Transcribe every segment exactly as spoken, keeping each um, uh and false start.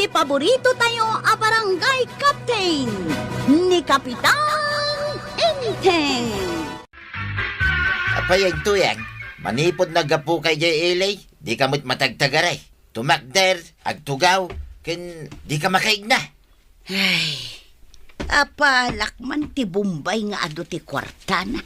Paborito tayo a barangay captain, ni Kapitan Enteng. Apay, Tuyang, manipud naggapu kay jay ili, di ka met matagtagaray. Tumakder, agtugaw, ken di ka makaigna. Ay, apalak man ti Bombay nga adu ti kuartana.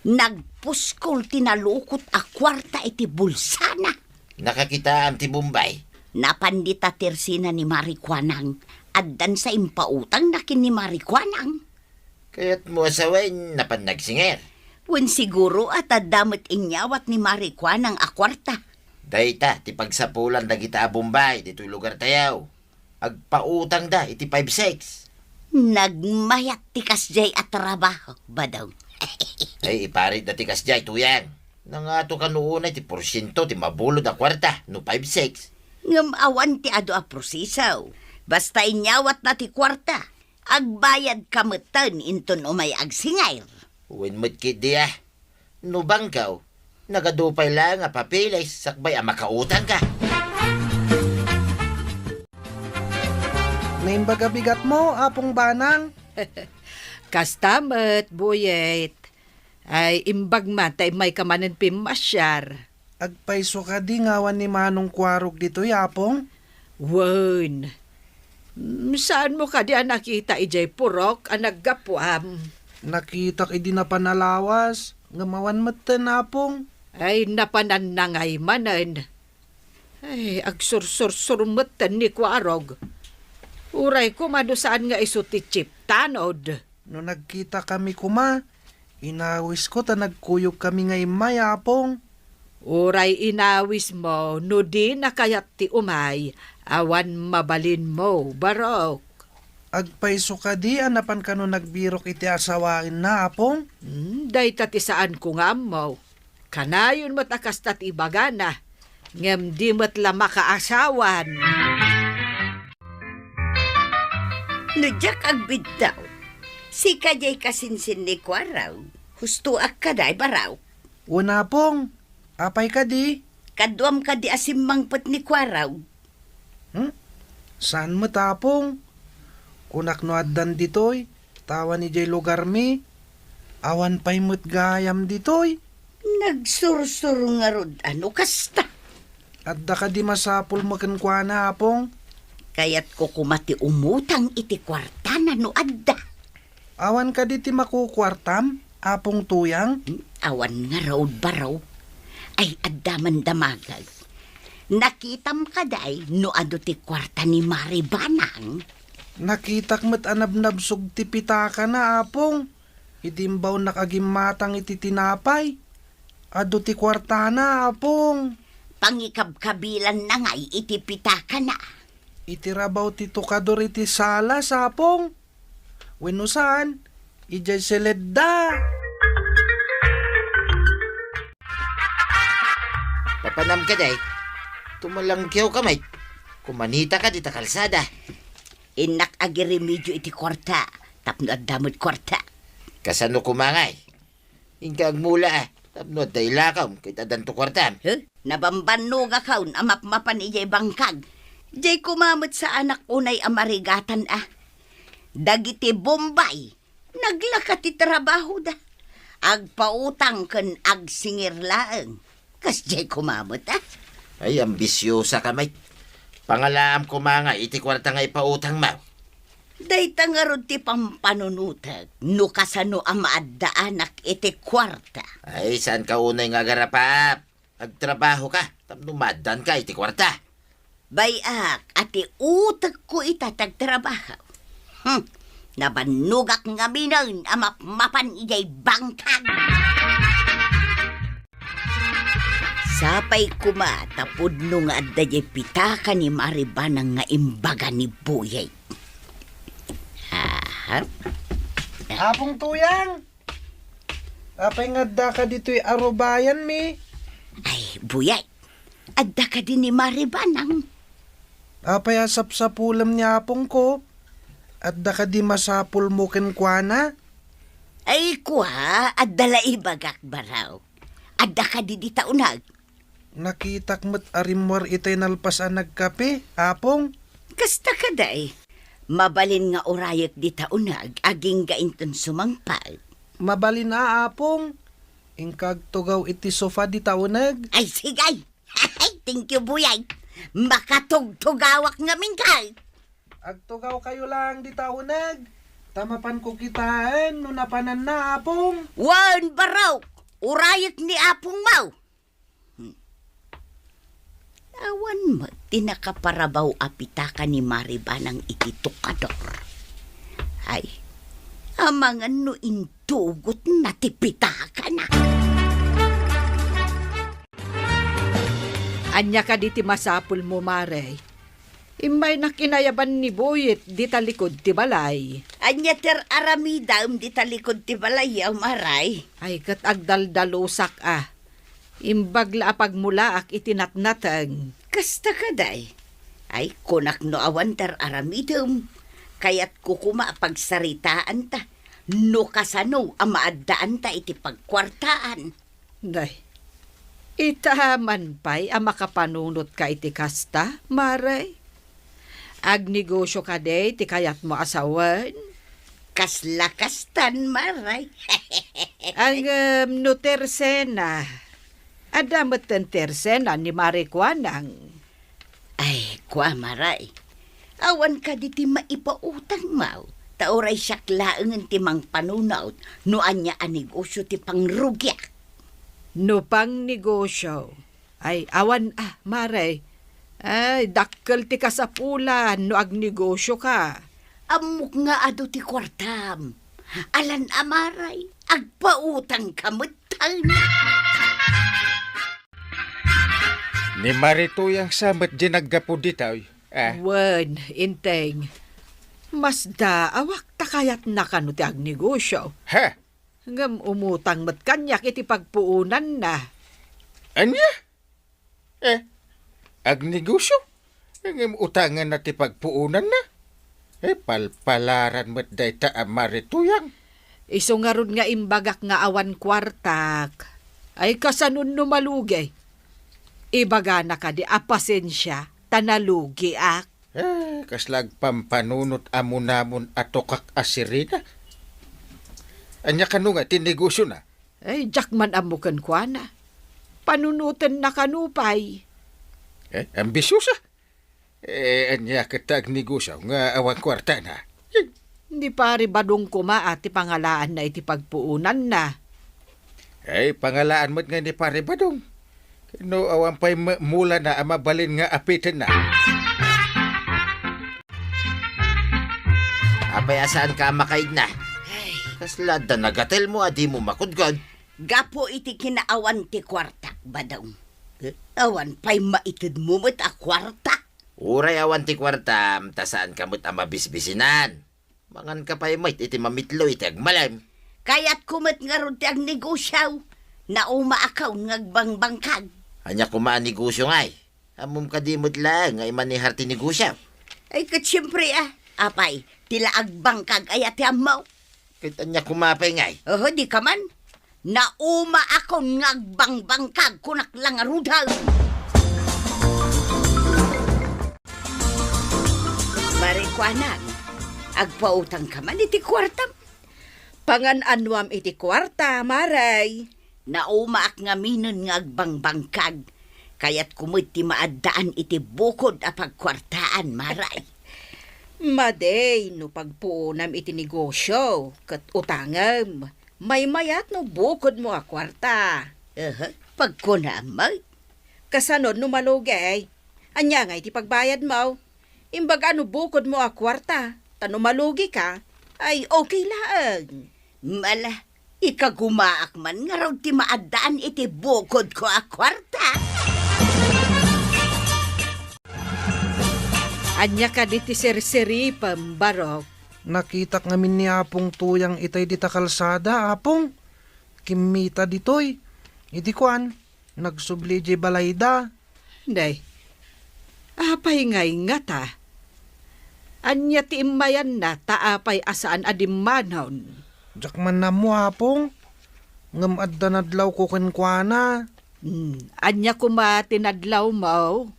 Nagpuskol ti nalukot a kuarta iti bulsana. Nakakitaam ti Bombay? Napan dita tersina ni Mari Kuanang. Addan sa impautangna ken ni Mari Kuanang. Kayatmo a sawen, napan nagsinger? Wen, siguro a ta adda met inyawat ni Mari Kuanang a kuarta. Dayta ti pagsapulan dagita a Bombay ditoy lugar tayo. Agpautangda iti five six. Nagmayat ti kasjay a trabaho, Badong. Ay, iparitda ti kasjay, Tuyang. Nangato kano unay ti porsiento ti mabulod a kuarta no five six? Ngem awan ti adu a proseso. Basta inyawatna ti kuarta, agbayadka metten inton umay agsinger. Wen met ketdi a. No bangkaw, nagadu pay laeng a papeles sakbay a makautangka. Naimbag a bigatmo, Apong Banang. Kasta met, Buyet. Ay, imbag man ta immayka manen pimmasiar. Agpayso kadi nga awan ni Manong Kuarog ditoy, Apong? Wen. Mm, saanmo kadi a nakita idiay purok a naggapuam? Nakitak idi napan a lawas, ngem awan metten, Apong. Ay, napananna ngay manen. Ay, agsursursur metten ni Kuarog. Uray koma no saan nga isu ti chiptanod. No nagkitakami koma, inawisko ta nagkuyogkami nga immay, Apong. Uray inawismo, no dina kayat ti umay, awan mabalinmo, Barok. Agpayso kadi a napan kano nagbirok iti asawaenna, Apong? Hmm, dayta ti saanko nga ammo. Kanayon met a kasta ti ibagana, ngem di met la makaasawan. No diak agbiddaw, sika diay kasinsin ni Kuarog, hustoak kadi, Barok. Wen, Apong, apay kadi? Kaduam kadi a simmangpet ni Kuarog. Hmm? Saan met, Apong? Kunak no addan ditoy, ta awan idiay lugarmi. Awan pay met gayam ditoy. Nagsursur ngarud a no kasta. Adda kadi masapulmo kenkuana, Apong? Kayatko koma ti umutang iti kuartana no adda. Awan kadi ti makukuartam, Apong Tuyang? Hmm, awan ngarud, Barok. Ay, adda man damagek. Nakitam kadi no adu ti kuarta ni Mari Banang? Nakitak met a nabnabsog ti pitakana, Apong. Idi imbawnak a gimmatang iti tinapay. Adu ti kuartana, Apong. Pangikabkabilanna ngay iti pitakana. Iti rabaw ti tukador iti sala, Apong. Wenno saan, idiay seledda. Papanam kadi, tumalangkiwka met. Kumanita kadi ta kalsada. Innak agiremedio iti kuarta, tapno adda met kuarta. Kasano koma ngay? Inka agmula, a, tapno adda ilakam ket addanto kuartam. Huh? Nabambannogakon a mapmapan idiay bangkag. Diay koma met saanak unay a marigatan a. Dagiti Bombay, naglaka ti trabahoda. Agpautang ken agsingir laeng. Kasdiay koma met, a? Ay, ambisiosaka met. Pangalaam koma nga iti kuarta nga ipautangmo. Dayta ngarud ti pampanunotek no kasano a maaddaanak iti kuarta. Ay, saanka unay nga agarapap. Agtrabahoka tapno maaddaanka iti kuarta. Bay-ak a ti utekko ita ti agtrabaho. Hmm, nabannogak ngaminen a mapmapan idiay bangkag. Sapay koma ta pudno nga adda diay pitaka ni Mari Banang nga imbaga ni Buyet. Aha. Apong Tuyang, apay nga addaka ditoy a rubayanmi? Ay, Buyet, adda kadi ni Mari Banang? Apay a sapsapulem ni apongko? Adda kadi masapulmo kenkuana? Ay, kua, adda la ibagak, Barok. Adda kadi dita uneg? Nakitak met a rimmuar itay nalpas a nagkape, Apong. Kasta kadi, mabalin nga urayek dita uneg agingga inton sumangpet. Mabalin a, Apong. Inka agtugaw iti sofa dita uneg. Ay, sige. Thank you, Buyay. Makatugtugawak ngamin kay. Agtugawkayo laeng dita uneg, ta mapanko kitaen no napananna, Apong. Wen, barok! Urayek ni Apongmo! Hmm. Awan met ti nakaparabaw a pitaka ni Mari Banang iti tukador. Ay, amangan no intugotna ti pitakana. Ania kadi ti masapulmo, Mare? Immaynak inayaban ni Buyet dita likud ti balay. Ania ti aramidem dita likud ti balay, Mare? Ay, ket agdaldalusak a. Imbag la a pagmulaak iti natnateng. Kasta kadi? Ay, kunak no awan ti aramidem. Kayatko koma a pagsaritaanta no kasano a maaddaanta iti pagkuartaan. Day, ita man pay a makapanunotka iti kasta, Mare? Agnegosio kadi ti kayatmo a sawen? Kasla kastan, Mare. Ngem no tersena, adda metten tersena ni Mare Kuanang. Ay, kua, Mare. Awan kadi ti maipautangmo, ta uray siak laengen ti mangpanunot no ania a negosio ti pangrugiak. No pangnegosio, ay, awan a, Mare. Ay, dakkel ti kasapulan no agnegosioka. Ammok nga adu ti kuartam. Alan a, Mare, agpautangka metten. Ni Mare Tuyang sa met diay naggapu ditoy, a? Wen, Enteng. Masdaawak ta kayatna kano ti agnegosio. Ha? Ngem umutang met kaniak iti pagpuonanna. Ania? Eh, agnegosio? Ngem utanganna ti pagpuonanna? Eh, palpalaran met dayta a Mare Tuyang. Isu ngarud nga imbagak nga awan kuartak. Ay, kasanon no malugi? Ibagana kadi a pasensia ta nalugiak. Eh, kasla agpampanunot a munamon a tukak a sirena. Ania kano nga ti negosiona? Eh, diak man ammo kenkuana. Panunotenna kano pay. Eh, ambisiosa? Eh, ania ket ta agnegosio nga awan kuartana? Ni Pare Badong koma a ti pangalaanna iti pagpuonanna. Ay, pangalaan met nga ni Pare Badong. No awan pay ma-, mulana a mabalin nga apitenna. Apay a saanka a makaidna? Ay. Kasla adda nagatelmo a dimo makudkod? Gapu iti kinaawan ti kuartak, Badong. Eh? Awan pay maitedmo met a kuarta. Uray awan ti kuartam, ta saanka met a mabisbisinan. Manganka pay met iti mamitlo iti agmalem. Kayatko met ngarud ti agnegosio. Naumaakon nga agbangbangkag. Ania koma a negosio ngay? Ammom kadi met laeng nga imanehar ti negosio? Ay, ket siempre, a. Apay, ti la agbangkag aya ti ammo? Ket ania koma pay ngay? Oho, dika man. Naumaakon nga agbangbangkag, kunak la ngaruden. Mare Kuanang, agpautangka man iti kuartam. Pangan-anuam iti kuarta, Mare. Naumaak ngaminen nga agbangbangkag. Kayatko met ti maaddaan iti bukod a pagkuartaan, Mare. Madi no pagpuonam iti negosio ket utangem. Maymayat no bukodmo a kuarta. Aha, pagkunam met. Kasano no malugi? Ania ngay ti pagbayadmo? Imbag a no bukodmo a kuarta, ta no malugika, ay okay laeng. Ala, ikagumaak man ngarud ti maaddaan iti bukodko a kuarta. Ania kadi ti sirsiripem, Barok? Nakitak ngamin ni Apong Tuyang itay dita kalsada, Apong. Kimmita ditoy. Idi kuan, nagsubli idiay balayda. Day, apay ngay ngata? Ania ti immayanna ta apay a saan a dimmanon? Diak man ammo, Apong. Ngem adda nadlawko kenkuana. Hmm, ania koma ti nadlawmo?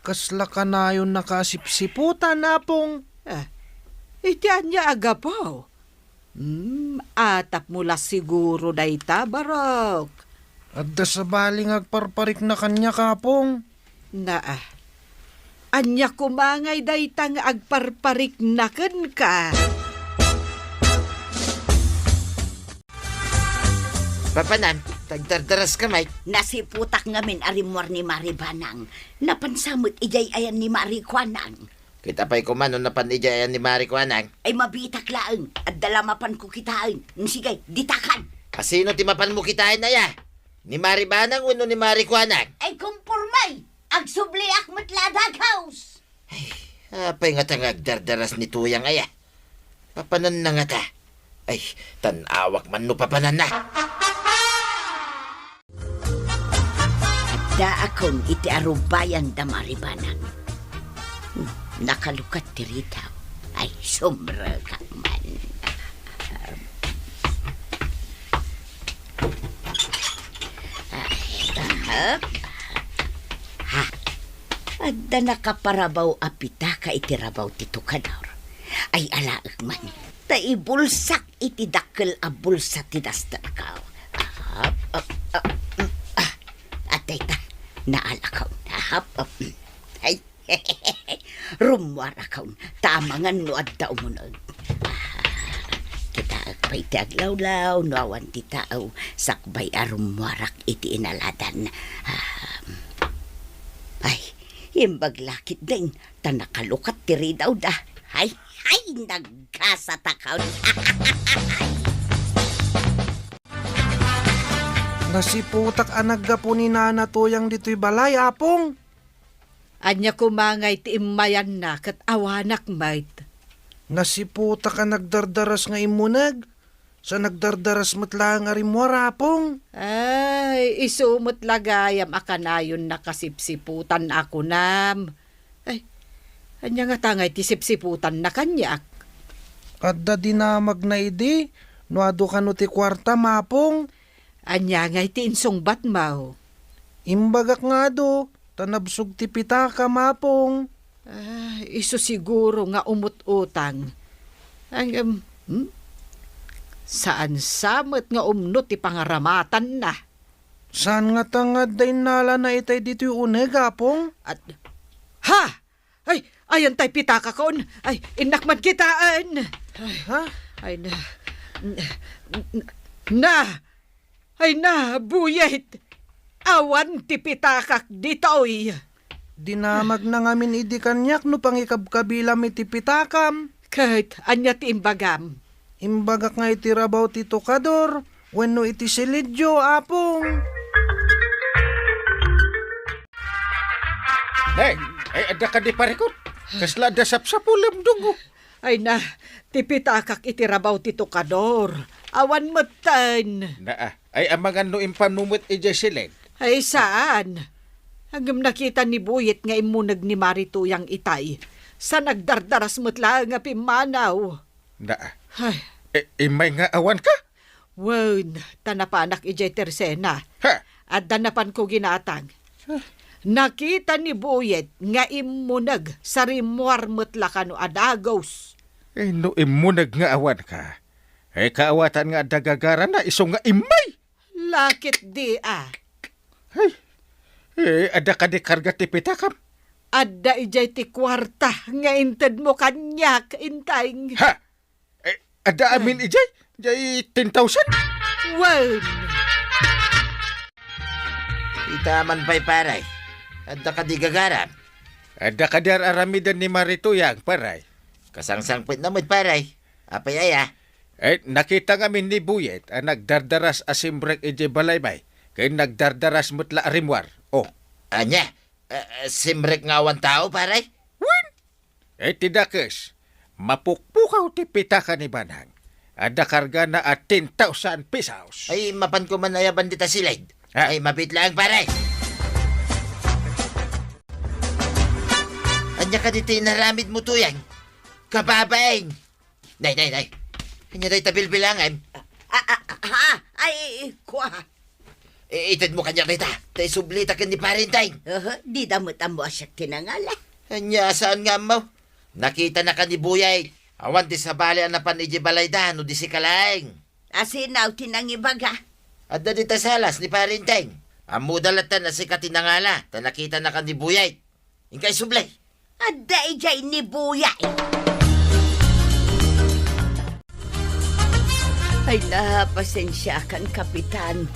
Kasla kanayonnaka a sipsiputan, Apong? Ah, iti ania a gapu? Hmm, atapmo la siguro dayta, Barok. Adda sabali nga agparparikna kaniak, Apong. Naa. Ania koma ngay dayta nga agparparikna kenka? Papanan, tagdardaraska met. Nasiputak ngamin a rimmuar ni Mari Banang. Napansa met idiay ayan ni Mari Kuanang. Kita pay koma no napan idiay ayan ni Mari Kuanang. Ay, mabiitak laeng. Adda la mapanko kitaen. Sige, ditakan. A sino ti mapanmo kitaen aya? Ni Mari Banang wenno ni Mari Kuanang? Ay, kumpormay. Agsubliak met la a dagos. Ay, apay ngata nga agdardaras ni Tuyang aya? Papananna ngata? Ay, tan-awak man no papananna. Addaakon iti arubayan da Mari Banang. Hmm, nakalukat ti ridaw. Ay, sumrekak man. Ay, ha? Ha? Adda nakaparabaw a pitaka iti rabaw ti tukador. Ay, alaek man. Ta ibulsak iti dakkel a bulsa ti dasterko. Ahap, ap, ap, mm, ah. Adda ita, naalakaw. Ahap, ap, mm. Ay, rummuarakon, ta amangan no adda umuneg. Ah, kitaek pay ti aglawlaw, no awan ti tao, sakbay a rummuarak iti inaladan. Ah, ay, imbag la ketdin, ta nakalukat ti ridawda. Ay, ay, nagkasatakon. Nasiputak a naggapu ni Nana Tuyang ditoy balay, Apong. Ania koma ngay ti immayanna ket awanak met? Nasiputak a nagdardaras nga immuneg. Sa nagdardaras met laeng a rimmuar, Apong. Ay, isu met la gayam a kanayonna kasipsiputan a kunam. Ay, ania ngata ngay ti sipsiputanna kaniak? Adda dinamagna idi, no adu kano ti kuartam, Apong. Ania ngay ti insungbatmo? Imbagak nga adu, ta nabsog ti pitakam, Apong. Ah, isu siguro nga umut-utang. Ay, em, hmm? Saan sa met nga umno ti pangaramatanna? Saan ngata nga adda innalana itay ditoy uneg, Apong? At, ha! Ay, ayan tay pitakakon. Ay, innak man kitaen. Ay, ha? Ay, na, na, na, ay na, buyet. Awan ti pitakak ditoy. Dinamagna ngamin idi kaniak no pangikabkabilam iti pitakam. Ket ania ti imbagam? Imbagak nga iti rabaw ti tukador wenno iti silidyo, Apong. Nay, ay adda kadi parikot? Kasla adda sapsapulem, Dunggo? Ay na, ti pitakak iti rabaw ti tukador. Awan metten. Naa, ay amangan no impanmo met idiay siled? Ay saan. Ngem nakita ni Buyet nga immuneg ni Mari Tuyang itay. Sa nagdardaras met laeng a pimmanaw. Naa. Ay. E, immay nga awanka? Wen, ta napanak idiay tersena. Ha? Adda napanko ginatang. Nakita ni Buyet nga immuneg sa rimmuar met la kano a dagos. Eh, no immuneg nga awanka, eh, kaawatan nga adda gagarana, isu nga immay. Lakit di, a. Ay, eh, adda kadi karga ti pitakam? Adda idiay ti kuarta nga intedmo kaniak, Inteng. Ha? Eh, adda amin idiay? Diay ten thousand? Wen. Ita man pay, pare. Adda kadi gagaram? Adda kadi ar-aramiden ni Mari Tuyang, pare? Kasangsangpetna met, pare. Apay aya? Eh, nakita ngamin ni Buyet a nagdardaras a simrek idiay balaymi, ken nagdardaras met la a rimmuar. Oh. Ania? Eh, eh, simrek nga awan tao, pare? Wen. Iti dakes, mapukpukaw ti pitaka ni Banang. Adda kargana a ten thousand pesos. Ay, mapanko man ayaban dita siled. Ha? Ay, mabit laeng, pare. Ania kadi ti inaramidmo, Tuyang? Kababaeng! Nay, nay, nay. Ania dayta bilbilangem? Ah, ah, ah, ha? Ay, kua. I-, itedmo kaniak dayta, ta isublita ken ni Pare Enteng. Aha, dida met ammo a siak ti nangala. Ania, saan nga ammo? Nakitanaka ni Buyay. Awan ti sabali a napan idiay balayda no di sika laeng. Asino ti nangibaga? Adda dita sa alas ni Pare Enteng. Ammoda latta a sika ti nangala, ta nakitanaka ni Buyay. Inka isubli. Adda idiay ni Buyay. Ay na, pasensiakan, Kapitan.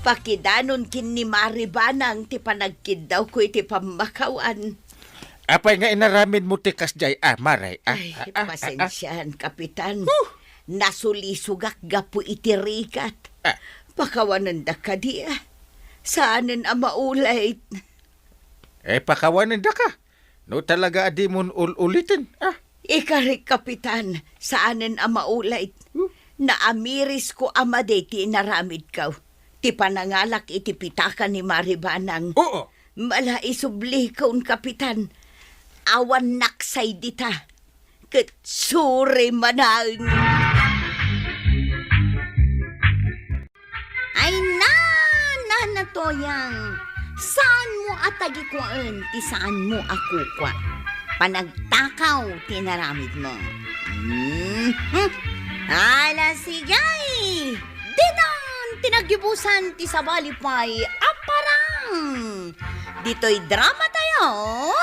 Pakidanon ken ni Mari Banang ti panagkiddawko iti pammakawan. Apay nga inaramidmo ti kasdiay, a, Mare? A, Ay, a, a, a, a. Pasensiaan, Kapitan. Huh! Nasulisogak gapu iti rigat. A. Pakawanendak kadi, a. Saanen a maulay. E, pakawanendaka. No talaga a dimon ul-uliten, a. Ikarik, Kapitan, saanen a maulay. Hmm? Naamirisko a madi ti inaramidko. Ti panangalak iti pitaka ni Mari Banang. Oo. Mala, isublikon, Kapitan. Awan naksay dita. Ket suri manang. Ay na, Nana Toyang, saanmo a tagikuaen ti saanmo a kukua. Panagtakaw ti inaramidmo. Mhm. Ala, sige! Ditan ti naggibusan ti sabali pay a parang. Ditoy drama tayo,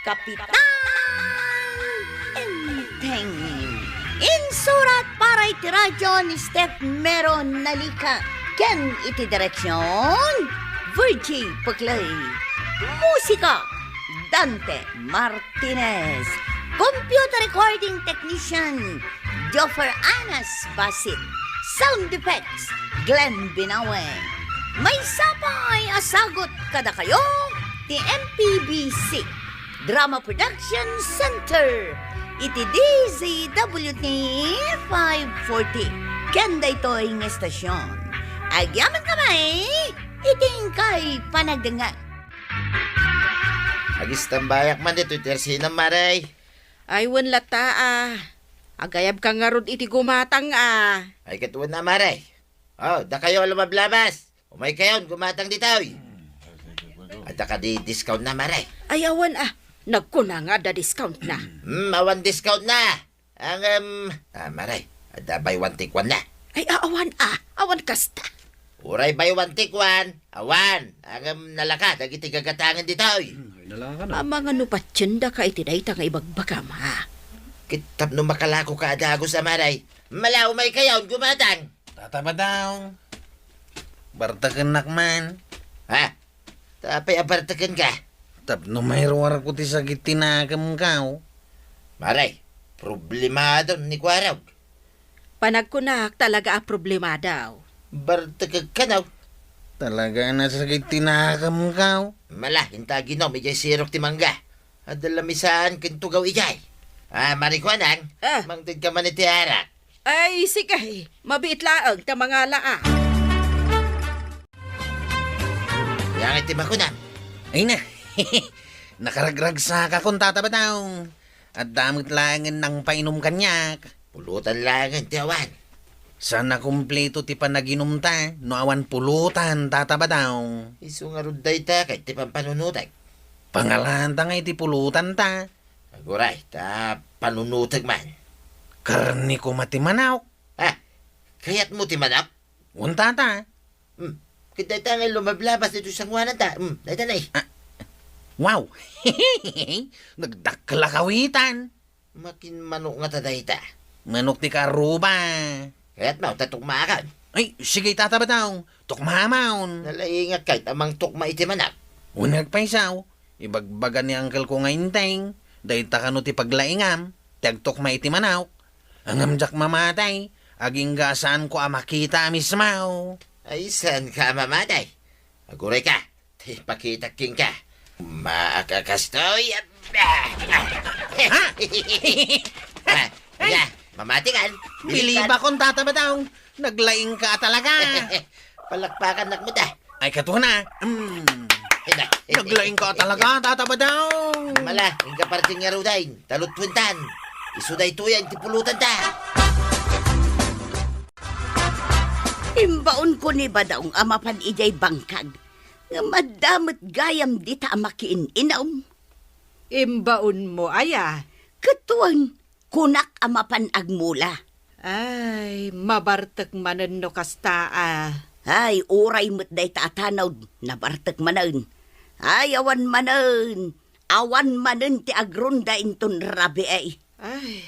Kapitan Enteng. Insurat para iti radyo ni Steph Mero Nalica. Ken iti direksyon, Virgie Peclay. Musika, Dante Martinez. Computer recording technician, Joffer Anas Basit. Sound effects, Glenn Binawe. Maysa pay a sagut kadakayo ti M P B C Drama Production Center iti D Z W T five forty. Ken daytoy nga estasyon, agyamankami iti inkay panagdengngeg. Agistambayak man ditoy ti arsinam, Mare. Ay, wen latta, a. Agayabka ngarud iti gumatang, a. Ay, ket wen a, Mare. O, dakayo a lumablabas. Umaykayon, gumatang ditoy. Adda kadi discountna, Mare? Ay, awan, a. Nagkuna nga adda discountna. Hmm, awan discountna. Ngem, a, Mare, adda buy one take one na. Ay, a-, awan, a. Awan kasta. Uray buy one take one, awan. Ngem nalaka dagiti gagatangen ditoy. Hmm, ay, nalaka na. Amangan no patiendaka iti dayta nga ibagbagam, a. Ket tapno makalakoka a dagus, a, Mare. Mala, umaykayon, gumatang. Tata Badong, bartekennak man. Ha? Ta apay a bartekenka? Tapno mairuarko ti sakit ti nakemko. Mare, problemadon ni Kuarog. Panagkunak, talaga a problemadaw. Bartekek kano? Talaga a nasakit ti nakemko. Mala, inta aginom idiay sirok ti mangga. Adda lamisaan ken tugaw idiay. A, Mare Kuanang, a, mangtedka man iti arak. Ay, sige. Mabiit laeng ta mangala, a. Yan iti makunam. Ay na. Nakaragragsakakon, Tata Badong. Adda met laengen nangpainom kaniak. Pulutan laengen ti awan. Saan a kumpleto ti panaginumta no awan pulutan, Tata Badong. Isu ngarud dayta ket ti pampanunotek. Pangalanta ngay ti pulutanta. Aguray, ta panunotek man. Karne koma ti manok. A, kayatmo ti manok? Wen, Tata. Hmm. Ket dayta ngay lumablabas ditoy sanguananta. Hmm, dayta nay. A, wow! Nagdakkel a kawitan. Makin manok ngata dayta? Manok ti karuba. Kayatmo ta tukmaakon? Ay, sige, Tata Badong. Tukmaamon. Nalaingak kayat a mangtukma iti manok. Wen, agpayso. Ibagbaga ni angkelko nga Enteng, dayta kano ti paglaingam, ti agtukma iti manok. Ngem diak mamatay, agingga a saanko a makita a mismo. Ay, saanka a mamatay? Agurayka, ta ipakitak kenka. Maakakastoy. Ha? A, ala, mamati kan. Bilibakon, Tata Badong. Naglaingka a talaga. Palakpakannak met, a. Ay, kaduana. Mm. Naglaingka a talaga, Tata Badong. Mala, inka parting ngaruden. Talutwentan. Isu daytoy a iti pulutanta. Imbaonko ni Badong a mapan idiay bangkag. Ngem adda met gayam dita a makiin-inum. Imbaonmo aya? Ket wen, kunak a mapan agmula. Ay, mabartek manen no kasta a. Ay, uray met dayta a tanod, nabartek manen. Ay, awan manen. Awan manen ti agronda inton rabii. Ay,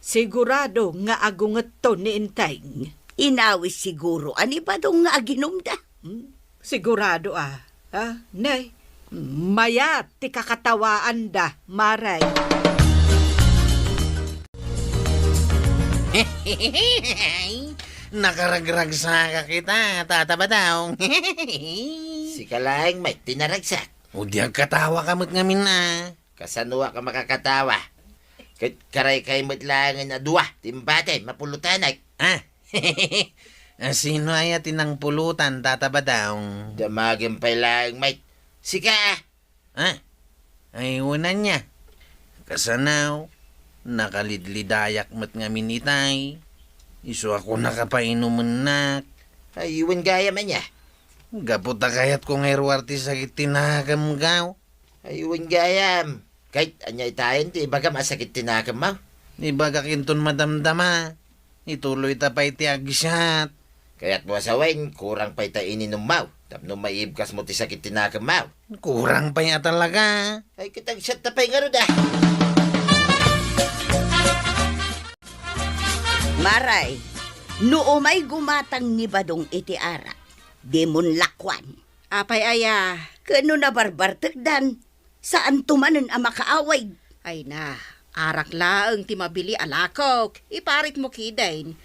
sigurado nga agungetto ni Enteng. Inawis siguro a ni Badong nga aginumda. Hmm? Sigurado a. Ah, nay, mayat ti kakatawaanda, Maray. Nakaragragsakak ita, Tata Badong. Sika laeng met ti naragsak. O di agkatawa ka met ngamin a. Kasanoak a makakatawa? Ket karaykay met laengen a dua ti imbati, mapulutanek. Ah? Asino aya ti nangpulutan, Tata Badong? Damagem pay laeng met. Sika a. Ah? Ay, wen ania. Kasano, nakalidlidayak met ngamin itay. Isu a kunaka painumennak. Ay, wen gayam ania. Gapu ta kayatko nga iruar ti sakit ti nakemko. Ay, wen gayam. Ket ania itayen ti ibagam a sakit ti nakemmo? Ibagak inton madamdama. Ituloyta pay ti agsiat. Kayatmo a sawen, kurang pay ta ininummo tapno maibkasmo ti sakit ti nakemmo. Kurang pay a talaga. Ay, ket agsiatta pay ngarud a. Maray, no umay gumatang ni Badong iti arak, dimon lakuan. Apay aya? Ket no nabarbartekdan, saanto manen a makaawid. Ay na, arak laeng ti mabili a lakok, iparitmo kiden.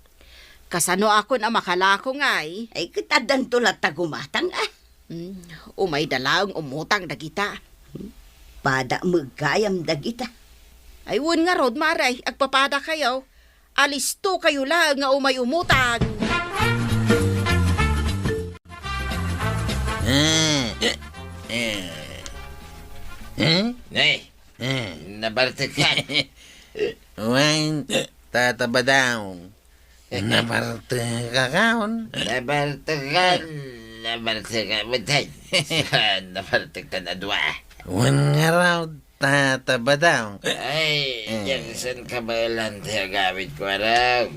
Kasanoakon a makalako ngay? Ay, ket addanto latta gumatang a. Hmm, umayda laeng umutang dagita. Pada met gayam dagita. Ay, wen ngarud, Maray, agpapadakayo. Alistokayo laeng nga umay umutang. Eh, eh, eh. Eh? Nay, eh, nabartekkan. Wen, Tata Badong. Nabartekak on. Nabartekkan. Nabartekkan. Nabartekkan a dua. Wen ngarud, Tata Badong. Ay, eh, diak saan kabaelan ti agawidko, arog.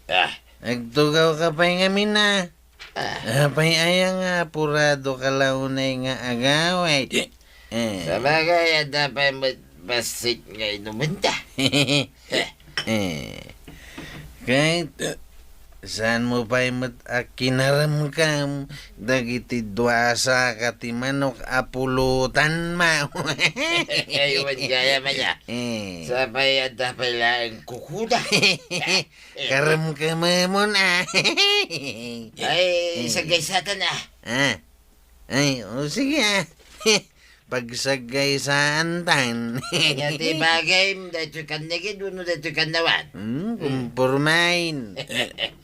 Ah. Agtugawka pay ngamin a. Ah. Apay aya nga apuradoka la unay nga agawid? Eh. Sabagay, adda pay met bassit nga inumenta. Eh. Ket, saanmo pay met a kinaremkem dagiti dua a saka ti manok a pulutanmo? Ay, wen gayam aya. Eh. Sapay adda pay laeng kukuda. Karemkememon a. Ay, eh, saggaysatan a. Ah. Ay, o sige a. Pagsaggaysaantan. Ania ti ibagam, daytoy kannigid wenno daytoy kannawan? Hmm, hmm, kumpormain.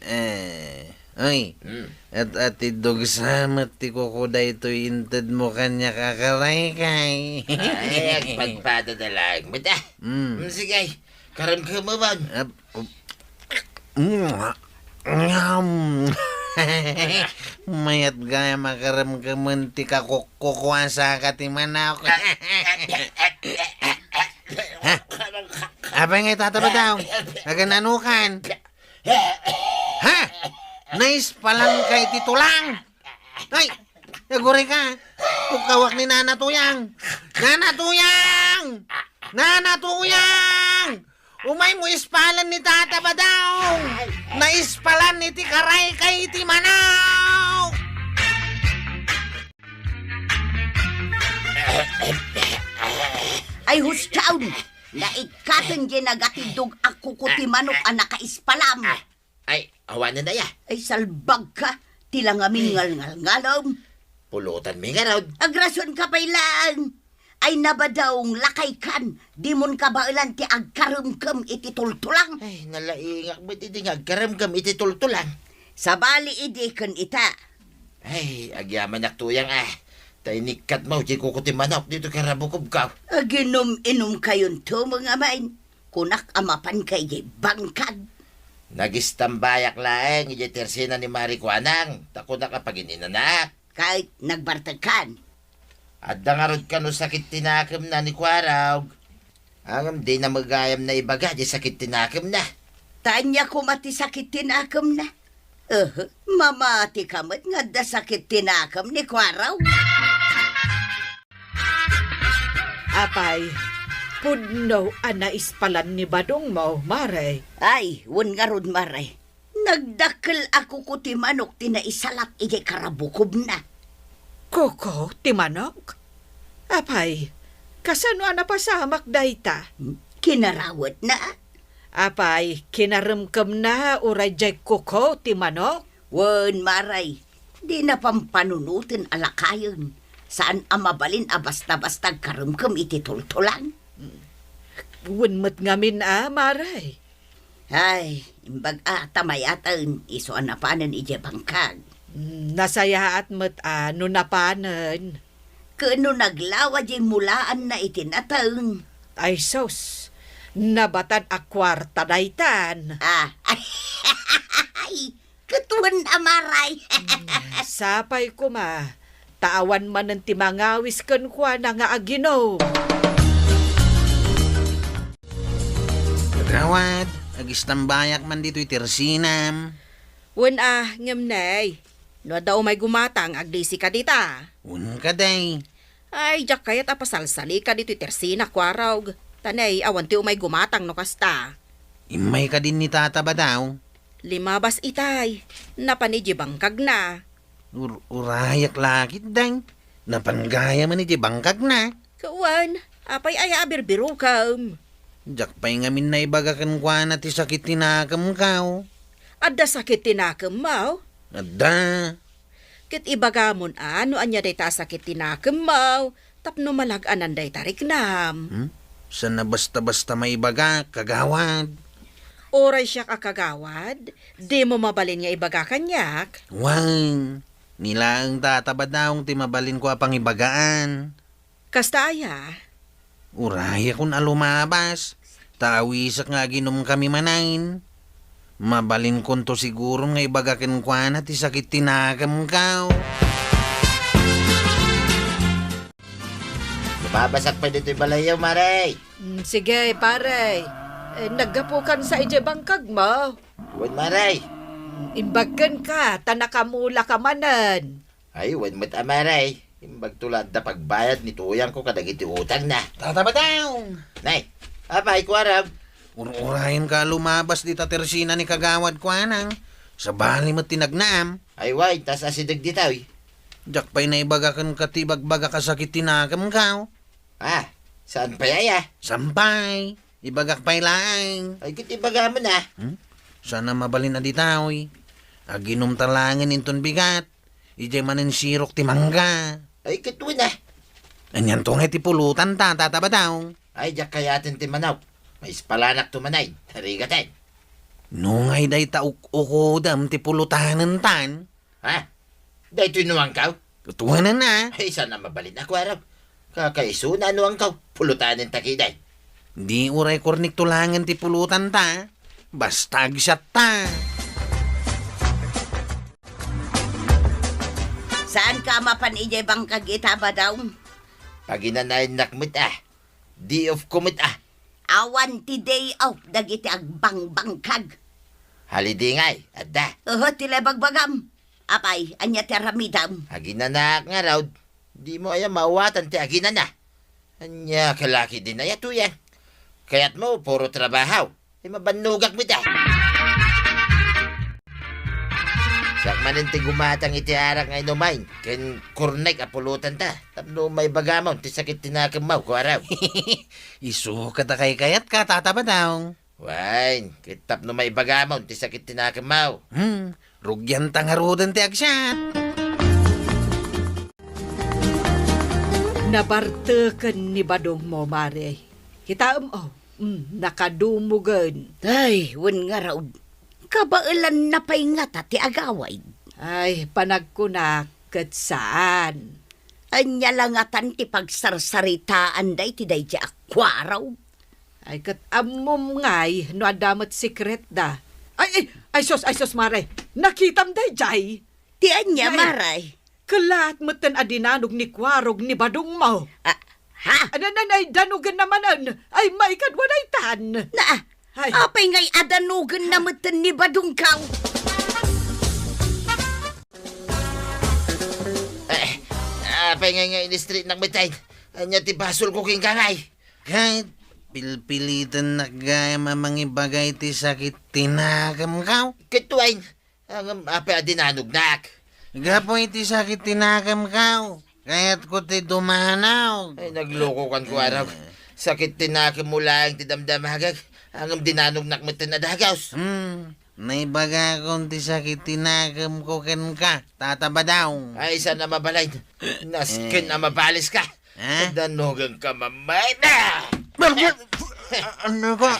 Eh, oy, hmm, at-atidogsa met ti kuko daytoy intedmo kaniak a karaykay. Ay, agpadpadada laeng met a. Hmm. Hmm, sige, karemkememon. Ap-, Ngam. Mayat gayam a karemkemen ti kakukkuko a saka ti manok. Ha? Apay ngay, Tata Badong? Agan-anukan? Ha? Naispalanka iti tulang? Ay, agurayka. Kukkawak ni Nana Tuyang. Nana Tuyang! Nana Tuyang! Umaymo ispalan ni Tata Badong! Naispalan iti karaykay iti manok! Ay, hustaon! Naikkaten diay nagatidog a kuko ti manok a nakaispalam. Ay, awanen aya? Ay, salbagka! Ti la ngamin ngalngalngalem. Pulutanmi ngarud. Agrasionka pay laeng. Ay, Nabadong, lakaykan, dimon kabaelan ti agkaremkem iti tultulang. Ay, nalaingak met idi nga agkaremkem iti tultulang. Sabali idi ken ita. Ay, agyamanak Tuyang a. Ta inikkatmo ti kuko ti manok ditoy karabukobko. Aginum-inumkayonto, mga main. Kunak a mapanka idiay bangkag. Nagistambayak laeng idiay tersina ni Mari Kuanang, ta kunak a pagin-inanak. Ket nagbartekkan. Adda ngarud kano sakit ti nakemna ni Kuarog. Ngem dina met gayam naibaga ti sakit ti nakemna. Ta ania koma ti sakit ti nakemna? Eh, mamati ka met nga adda sakit ti nakem ni Kuarog. Apay, pudno a naispalan ni badongmo, Mare? Ay, wen ngarud, Mare. Nagdakkel a kuko ti manok ti naisalat idiay karabukobna. Kuko ti manok? Apay, kasano a napasamak dayta? Hmm? Kinarawetna? Apay, kinaremkemna uray diay kuko ti manok? Wen, Mare, dina pampanunoten a lakayen. Saan a mabalin a basta-basta agkaremkem iti tultulang. Wen met ngamin a, Mare. Ay, imbag a ta mayaten, isu a napanen idiay bangkag. Mm, nasayaat met a no napanen. Ken no naglawa diay mulaanna iti nateng. Ay sus, nabatad a kuarta daytan. Ah, ay, ket wen a, Mare. Mm, sapay koma, ta awan manen ti mangawis kenkuana nga aginom. Kagawad, agistambayak man ditoy tersinam. Wen a, ngem nay, no adda umay gumatang, agdisika dita. Wen kadi. Ay, diak kayat a pasalsalika ditoy tersina, Kuarog. Ta nay, awan ti umay gumatang no kasta. Immay kadin ni Tata Badaw? Limabas itay. Napan idiay bangkagna. Ur-, urayak lakit, deng. Napan gayam idiay bangkagna. Kawan, apay aya a birbirukem? Diak pay ngamin naibaga kenkuana ti sakit ti nakemko. Adda sakit ti nakemmo? Adda. Ket ibagamon a no ania dayta a sakit ti nakemmo tapno malag-anan dayta riknam. Hmm? Saan a basta-basta maibaga, kagawad? Uray siak a kagawad, dimo mabalin nga ibaga kaniak? Wen, ni laeng Tata Badaw ti mabalinko a pangibagaan. Kasta aya? Urayakon a lumabas, ta awisek nga aginomkami manen. Mabalinkonto siguron nga ibaga kenkuana ti sakit ti nakemko. Lumabasak pay ditoy balayyo, Mare. Mm, sige, pare. Eh, naggapukan sa idiay bangkagmo? Wen, Mare. Imbag kenka, ta nakamulaka manen. Ay, wen met a, Mare. Imbagto la adda pagbayad ni tuyangko kadagiti utangna. Tata Badaw! Nay, apay, Kuarog? Ur-urayenka a lumabas dita tersina ni Kagawad Kuanang. Sabali met ti nagnaam. Ay, wen, ta asideg ditoy. Diak pay naibaga kenka ti ibagbagak a sakit ti nakemko. Ah, saan pay aya? Saan pay? Ibagak pay laeng. Ay, ket ibagamon a. Hmm? Saan a mabalin a ditoy. Aginomta laengen inton bigat. Idiay manen sirok ti mangga. Ay, ket wen a. Anianto ngay ti pulotanta, Tata Badaw? Ay, diak kayaten ti manok. Maispalanak to manen. Tarigaten. No ngay dayta uk-ukodem ti pulotanentan? Ha? Daytoy nuangkaw? Tuwanan a. Ay, saan a mabalin a, Kuarog. Kakaisuna a nuangkaw, pulotanen ta kidi. Di uray kornik to laengen ti pulotanta. Basta agsiatta. Saanka a mapan idiay bangkag ita, Badaw? Paginanayennak met a. Day off ko met a. Awan ti day off dagiti agbangbangkag. Holiday ngay, adda. Oho, ti la ibagbagam. Apay, ania ti aramidem? Aginanaak ngarud. Dimo aya maawatan ti aginana? Ania kalaki din aya tuya? Kayatmo, puro trabaho. Ay, mabannogak met a. Siak manen ti gumatang iti arak nga inumen, ken kornek a pulotanta. Tapno maibagamon ti sakit ti nakemmo, Kuarog. Isu ket a kaykayatka, Tata Badaw. Wen, ket tapno maibagamon ti sakit ti nakemmo. Hmm, rugianta ngaruden ti agsiat. Nabarteken ni badongmo, Mare. Kitaem, oh, mm, nakadumogen. Ay, wen ngarud. Kabaelanna pay ngata ti agawid. Ay, panagkunak ket saan. Ania la ngatan ti pagsarsaritaanda iti daydiay a Kuarog? Ay, ket ammom ngay no adda met sekretda. Ay, ay, Ay sus, ay sus, Mare. Nakitam daydiay? Ti ania, Ay. Mare? Kellaat metten a dinanog ni Kuarog ni badongmo. Ah, ha? Ano na, ay danogenna manen? Ay, maikadua daytan. Na, Ay. Apay ngay a danogenna metten ni badongko? Eh, apay ngay nga in-straight-nak metten? Ania ti basolko kenka ngay? Ket pilpilitennak gayam a mangibaga iti sakit ti nakemko. Ket wen, ngem apay a dinanognak? Gapu iti sakit ti nakemko, kayatko ti dumanaw. Ay, naglokokan, Kuarog. Eh. Sakit ti nakemmo laeng ti damdamagek, ngem dinanognak metten a dagus. Hmm, naibagakon ti sakit ti nakemko kenka, Tata Badong. Ay, saan a mabalin? Nasken a Eh. mabaliska. Eh? Danogenka mamada! Ano ka?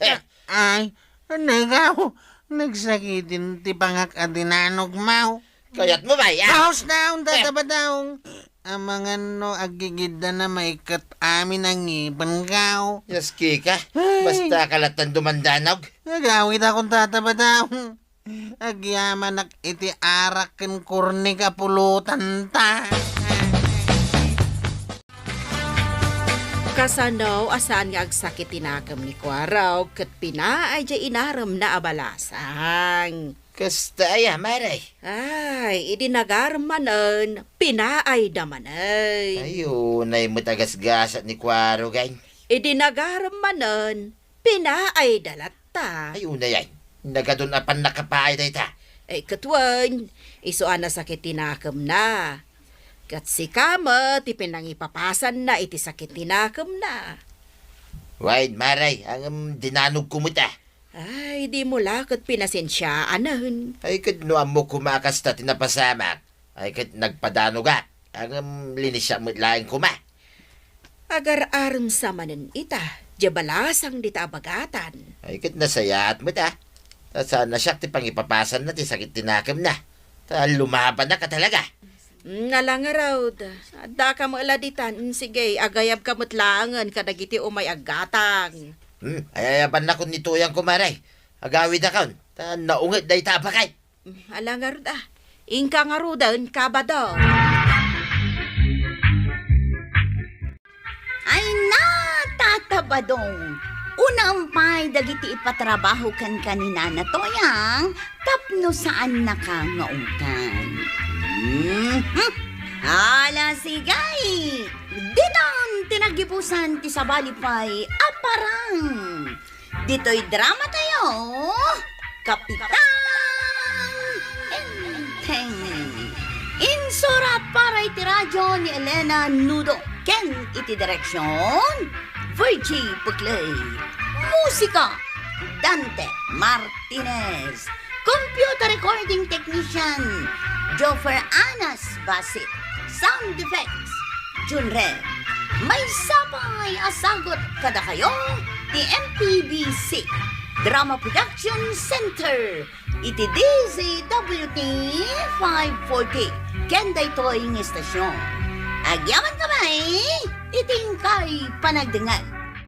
Eh. Ay, Nagaw, nagsakiten ti pangak a dinanogmo. Kayatmo ba, ya? Baos daw, Eh. Tata Badong. Amangan no aggigiddana maiket amin a ngipenko. Yes, Kika. Ay. Basta ka lattan dumandanog. Nagawidakon, Tata Badong. Agyamanak iti arak ken kornik a pulotanta. Kasano a saan nga agsakit ti nakem ni Kuarog ket pinaay diay inaremna a balasang? Kasta aya, Mare? Ay, idi nagarem manen, pinaayda manen. Ay, unay met a gasgasat ni Kuarog, ay. Idi nagarem manen, pinaayda latta. Ay, unay, ay. Nagadun a pannakapaay dayta. Ay, ket wen, isu a nasakit ti nakemna. Ket sika met ti pinangipapasanna iti sakit ti nakemna. Wen, Mare, ngem dinanogko met a. Ay, dimo la ket pinasensiaanen. Ay, ket no ammok koma a kasta ti napasamak, ay, ket nagpadanogak. Ngem linisiak met laeng koma. Agar-arem sa manen ita, diay balasang dita a bagatan. Ay, ket nasayaat met a. Ta saan a siak ti pangipapasanna ti sakit ti nakemna. Ta lumabannak a talaga. Mm, ala ngarud. Addaka met la ditan. Mm, sige, agayabka met laengen kadagiti umay aggatang. Hmm, ay-ayabannakon ni Tuyang, kumare. Agawidakon. Ta naunget dayta a baket. Mm, ala ngarud a. Inka ngaruden, Kabado. Ay na, Tata Badong. Unaem pay dagiti ipatrabaho kenka ni Nana Toyang tapno saannaka nga ungtan. Mhm. Ala, sige. Ditan ti naggibusan ti sabali pay a parang. Ditoy drama tayo, Kapitan Enteng. Insurat para iti radio ni Elena Nudo ken iti direksyon, Virgie Puclay. Musika, Dante Martinez. Computer recording technician, Joffer Anas Basit. Sound effects, Junrem. Maysa pay a sagut kadakayo ti M P B C Drama Production Center iti D Z W T five forty ken daytoy nga istasyon. Agyamankami iti inkay panagdengngeg.